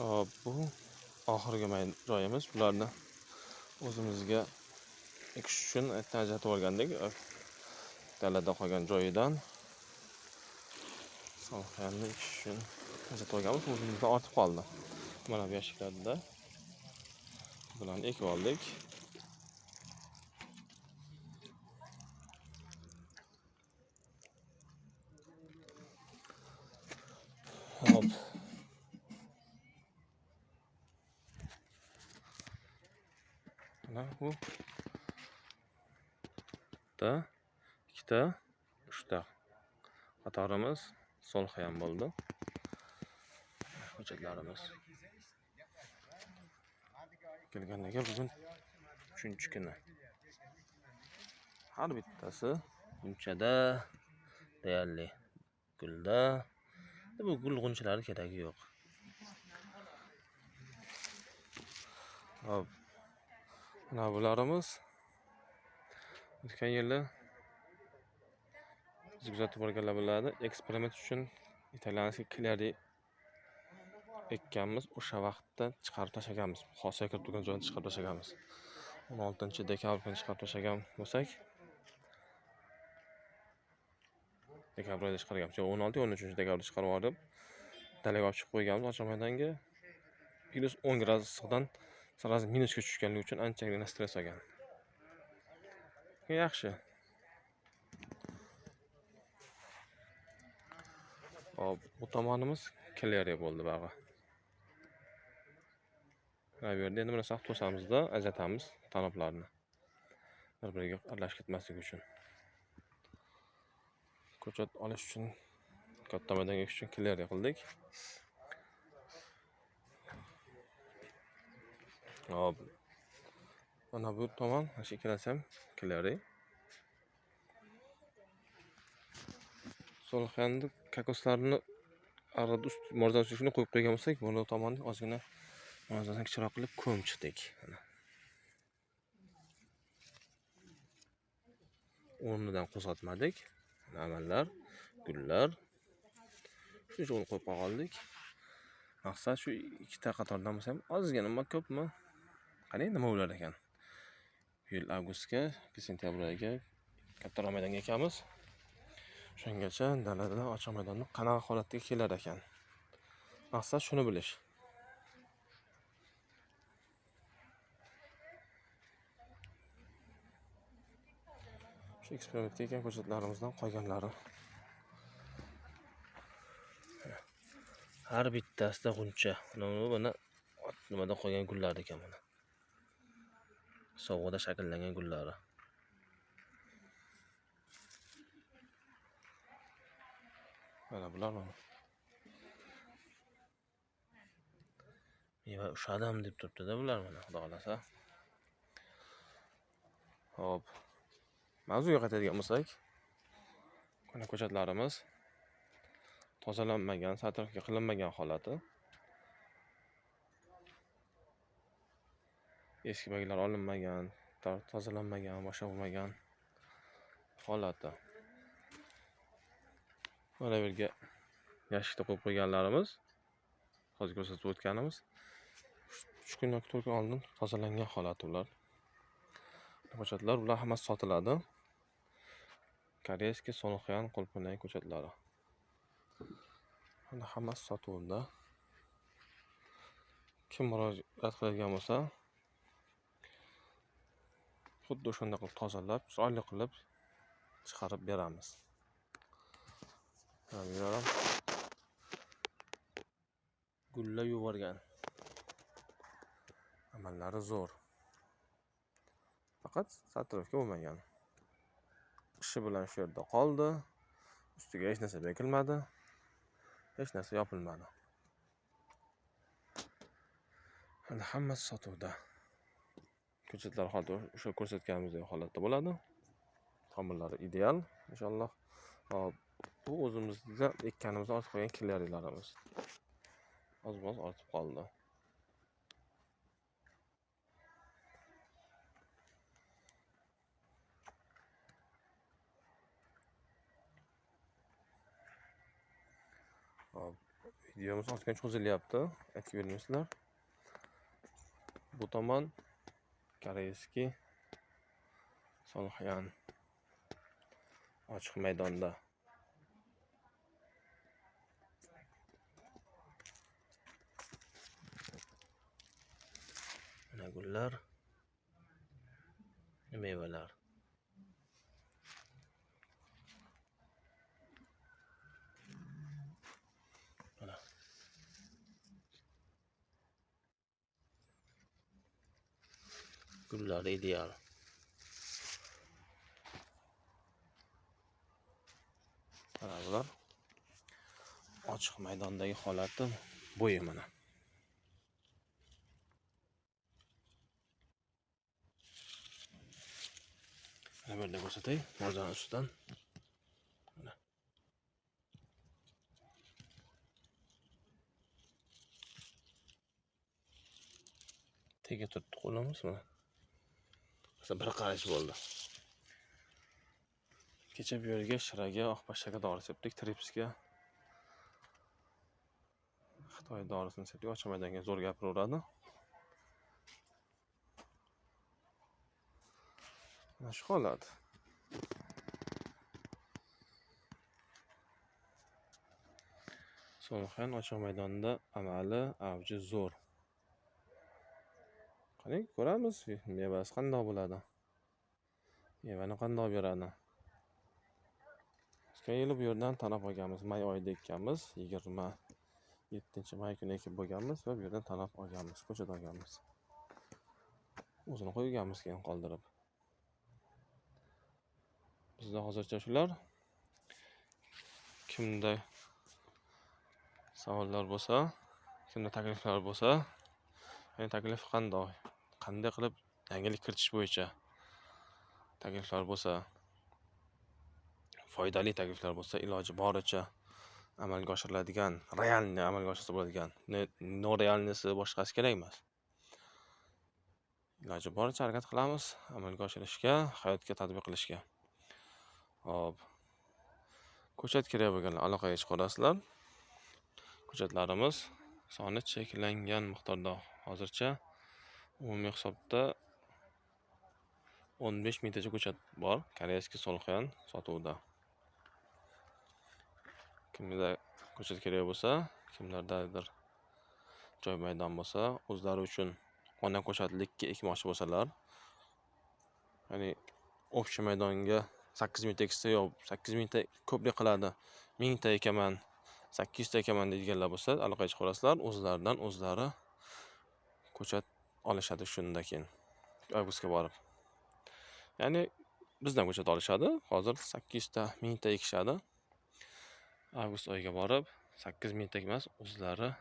Hop, bu oxirgi joyimiz. Bularni o'zimizga ekish uchun ajratib olgandik. Dalada qolgan joyidan solxanni ekish uchun ajratib olganmiz. O'zimizdan ortib qoldi. Mana bu yashiklarda bularni ekib oldik. Hop. Mana bu bitta, ikkita, uchta qatorimiz solxayan bo'ldi. Ko'chatlarimiz kelganiga bugun 3-kuni. Har bittasi gulchada deyarli gulda. Bu gul g'unchalari keragi yo'q. Hop. Mana bularimiz o'tgan yili biz kuzatib borganlar biladi, eksperiment uchun italyanskiy kleri ekkanmiz. O'sha vaqtda chiqarib tashlaganmiz. Hosil kirib turgan joyini chiqarib tashlaganmiz. 16 dekabr kuni chiqarib tashlagan bo'lsak, dekabr oyida chiqarganmiz. Yo'q, 16-13 dekabrda chiqarib olib, dalaga olib chiqib qo'yganmiz ochiq maydonga. Plus 10 gradus issiqdan sразу minusga tushganligi uchun anchagina stress olgan. Yaxshi. Hop, bu tomonimiz kleri bo'ldi bag'i. Mana bu yerda endi buni saqlab to'samizda ajratamiz tanoblarni. Bir-biriga aralashib ketmasligi uchun. Ko'chat olish uchun, katta maydonga ekish uchun kleri qildik. Hop. Mana bu tomon, mana shu ikkalasi ham kleri. Solxanni kokoslarni arada ust morzasi shuni qo'yib qo'ygan bo'lsak, buni tomonni ozgina morzasini kichikroq qilib ko'mib chiqdik. Mana. O'rnidan qo'zg'atmadik. Amallar, gullar. Shuncha o'rin qo'yib qoldik. Maqsad shu ikkita qatordan bo'lsa ham ozgina, nima ko'pmi? Qarang, nima bo'lar ekan. Bu yil avgustga, sentyabr oyiga kattaroq maydonga ekamiz. Shungacha dalada ochiq maydonda qanaqa holatga kelar ekan. Maqsad shuni bilish. Shu eksperimentga ekan ko'chatlarimizdan qolganlari. Har bittasida g'uncha. Mana bu mana nimada qolgan gullar ekan mana. Sovuqda shakllangan gullari. Mana bular mana. Meva ushadim deb turibdi-da bular mana, xudo xolasa. Hop. Mavzuga qaytadigan bo'lsak, mana ko'chatlarimiz tozalanmagan, satrga qilinmagan holati. Eski baglar olinmagan, tozalanmagan, boshqa bo'lmagan holati. Mana bu yerga yashikda qo'yib qo'yganlarimiz, hozir ko'rsatib o'tganimiz, 3 kun yoki 4 kun oldin tozalangan holati ular. Ko'chatlar, ular hammasi sotiladi. Koreyskiy Solxan qulpinay ko'chatlari. Mana hammasi sotuvda. Kim murojaat qiladigan bo'lsa, xuddi o'shanda qilib tozalab, chiroyli qilib chiqarib beramiz. Mana bu yerda gullab yuborgan. Amallari zo'r. Faqat satrofga bo'lmagan. Ishi bilan shu yerda qoldi. Ustiga hech narsa bekilmadi. Hech narsa yopilmadi. Endi hammasi sotuvda. Ko'chatlar holati o'sha ko'rsatganimizdek holatda bo'ladi. Tomirlari ideal inshaalloh. Hop, bu o'zimizda ekkanimizda ortib qolgan klerilarimiz. Oz-moz ortib qoldi. Hop, Videomiz ozgina cho'zilyapti, aytib bermaysizlar. Bu tomon koreyskiy Solxyan ochiq maydonda. Mana gullar, mevalar. Mana. Gullar ideal. Mana bular ochiq maydondagi holati bo'yi mana. Mana bu yerda ko'rsatay, mo'rzani ustidan. Mana. Tega turibdi qo'limiz mana. Masalan, bir qarish bo'ldi. Kecha bu yerga shiraga, oqpashshaga dori sepdik, tripsga. Xitoy dorisini sepdik, ochiq maydonga zo'r gapiraveradi. Mana shu holat. Solxyan ochiq maydonda amali avji zo'r. Qani ko'ramiz, mevasi qandoq bo'ladi. Mevani qandoq beradi. O'tgan yili bu yerdan tanab olganmiz, may oyida ekkanmiz, 27 may kuni ekib bo'lganmiz va bu yerdan tanab olganmiz, ko'chada olganmiz. O'zini qo'yganmiz keyin qoldirib. Bizda hozircha shular. Kimda savollar bo'lsa, kimda takliflar bo'lsa, ya'ni taklif qandoq, qanday qilib yangilik kiritish bo'yicha takliflar bo'lsa, foydali takliflar bo'lsa, iloji boricha amalga oshiriladigan, realni amalga oshirsa bo'ladigan, no realnisi boshqasi kerak emas. Iloji boricha harakat qilamiz amalga oshirishga, hayotga tatbiq qilishga. Xo'p. Ko'chat kerak bo'lganlar aloqaga chiqarasizlar. Ko'chatlarimiz soni cheklangan miqdorda hozircha umumiy hisobda 15 mingtacha ko'chat bor. Koreyskiy Solxyan sotuvda. Kimda ko'chat kerak bo'lsa, kimlardadir joy maydon bo'lsa, o'zlari uchun ona ko'chatlikka ekmoqchi bo'lsalar, ya'ni общий maydonga 8 mingta eksa yo'q, 8 mingta ko'plik qiladi, 1000 ta ekaman, 800 ta ekaman deydiganlar bo'lsa, aloqaga chiqarasizlar, o'zlaridan o'zlari ko'chat olishadi shundan keyin avgustga borib. Ya'ni bizdan ko'chat olishadi. Hozir 800 ta, 1000 ta ekishadi. Avgust oyiga borib 8 mingta emas, o'zlari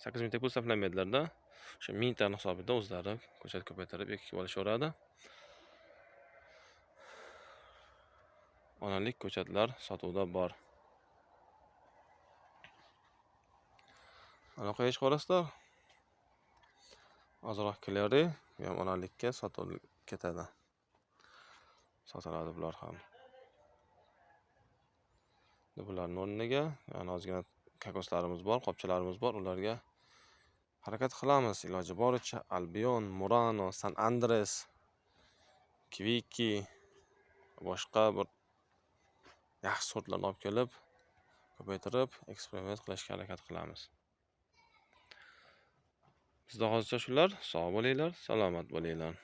8 mingta pul hisoblamaydilarda. O'sha 1000 tani hisobida o'zlari ko'chat ko'paytirib ekib olishaveradi. Onalik ko'chatlar sotuvda bor. Aloqaga chiqarasizlar. Ozroq keleri, bu ham onalikka sotilib ketadi. Sotiladi bular ham. Bularning o'rniga, ya'ni ozgina kokoslarimiz bor, qopchalarimiz bor, ularga harakat qilamiz iloji boricha Albion, Murano, San Andres, Kviki, boshqa bir yaxshi sortlarni olib kelib, ko'paytirib, eksperiment qilishga harakat qilamiz. Bizda hozircha shular. Sog' bo'linglar, salomat bo'linglar.